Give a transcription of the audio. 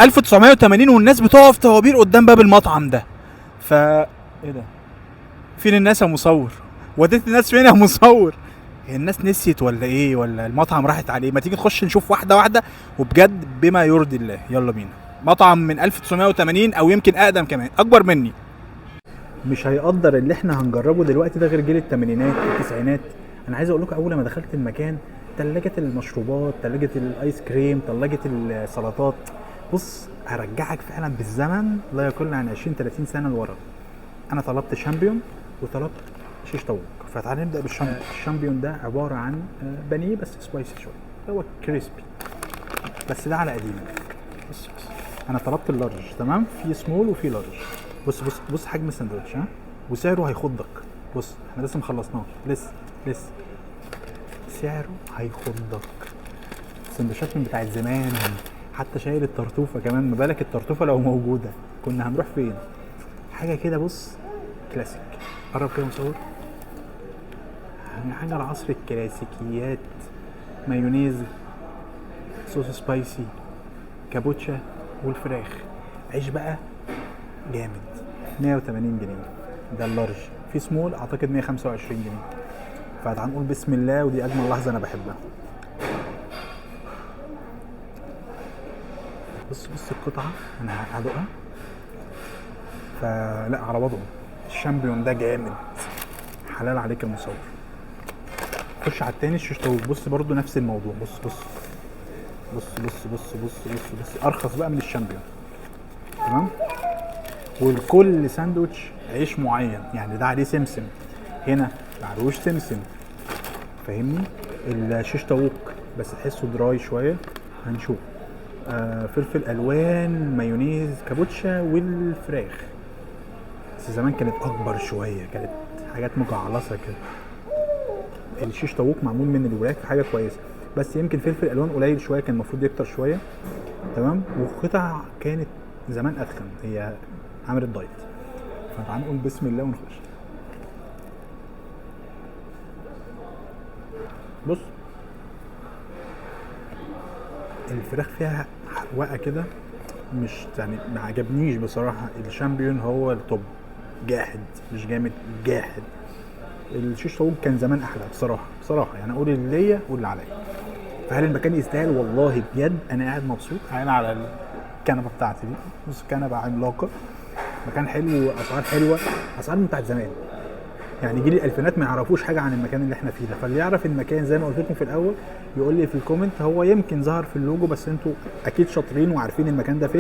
1980 والناس بتقف طوابير قدام باب المطعم ده. ف ايه ده؟ فين الناس يا مصور؟ وديت الناس فين يا مصور؟ هي الناس نسيت ولا ايه؟ ولا المطعم راحت عليه؟ ما تيجي نخش نشوف واحدة واحدة وبجد بما يرضي الله. يلا بينا. مطعم من 1980 او يمكن اقدم كمان، اكبر مني. مش هيقدر اللي احنا هنجربه دلوقتي ده غير جيل الثمانينات التسعينات. انا عايز اقول لكم اول ما دخلت المكان، تلاجة المشروبات، تلاجة الايس كريم، تلاجة السلطات، بص هرجعك فعلا بالزمن لا يقل عن 20 30 سنة لورا. انا طلبت شامبيون وطلبت شيش طاووق. فتعال نبدا بالشامبيون. الشامبيون ده عبارة عن بانيه بس spicy شوية، هو crispy بس ده على قديمة. بص بص انا طلبت ال large، تمام؟ في small وفي large. بص بص بص حجم السندوتش، ها، وسعره هيخضك. بص احنا لسه ما خلصناش، لسه لسه سعره هيخضك. سندوتشات من بتاعت زمان، حتى شايل الطرطوفه كمان، ما بالك الطرطوفه لو موجودة كنا هنروح فين؟ حاجة كده بص كلاسيك. قرب كده مصور، يعني حاجة العصر الكلاسيكيات، مايونيز، صوص spicy، كابوتشا، والفراخ. عيش بقى جامد. 180 جنيه ده ال large، في small اعتقد 125 جنيه. فتعال نقول بسم الله، ودي اجمل لحظة انا بحبها. بص بص القطعة انا هدوقها. فلا على وضعه الشامبيون ده جامد، حلال عليك يا مصور. خش على التاني الشيش طاووق. بص برضو نفس الموضوع. بص بص بص بص بص بص بص بص، ارخص بقى من الشامبيون، تمام؟ والكل ساندوتش عيش معين، يعني ده عليه سمسم، هنا معلوش سمسم، فاهمني؟ الشيش طاووق بس تحسه dry شوية، هنشوف. فلفل الوان، مايونيز، كابوتشا، والفراخ. بس زمان كانت اكبر شوية، كانت حاجات مجعلصه كده. الشيش طاووق معمول من الوراك، حاجة كويسة، بس يمكن فلفل الوان قليل شوية، كان المفروض يكتر شوية، تمام؟ وقطع كانت زمان اتخن، هي عملت دايت. فتعال نقول بسم الله ونخش. بص الفراخ فيها حرقه كده، مش يعني ما عجبنيش بصراحة. الشامبيون هو ال top، جاحد مش جامد، جاحد. الشيش طاووق كان زمان احلى بصراحة، بصراحة يعني اقول اللي ليا واللي عليا. فهل المكان يستاهل؟ والله بجد انا قاعد مبسوط، قاعد على الكنبة بتاعتي دي، بص كنبة عملاقة، مكان حلو واسعار حلوة، اسعار من بتاعت زمان، يعني جيل الالفينات ما يعرفوش حاجة عن المكان اللي احنا فيه ده. فاللي يعرف المكان زي ما قلت لكم في الاول يقول لي في ال comment، هو يمكن ظهر في اللوجو بس انتوا اكيد شاطرين وعارفين المكان ده فين.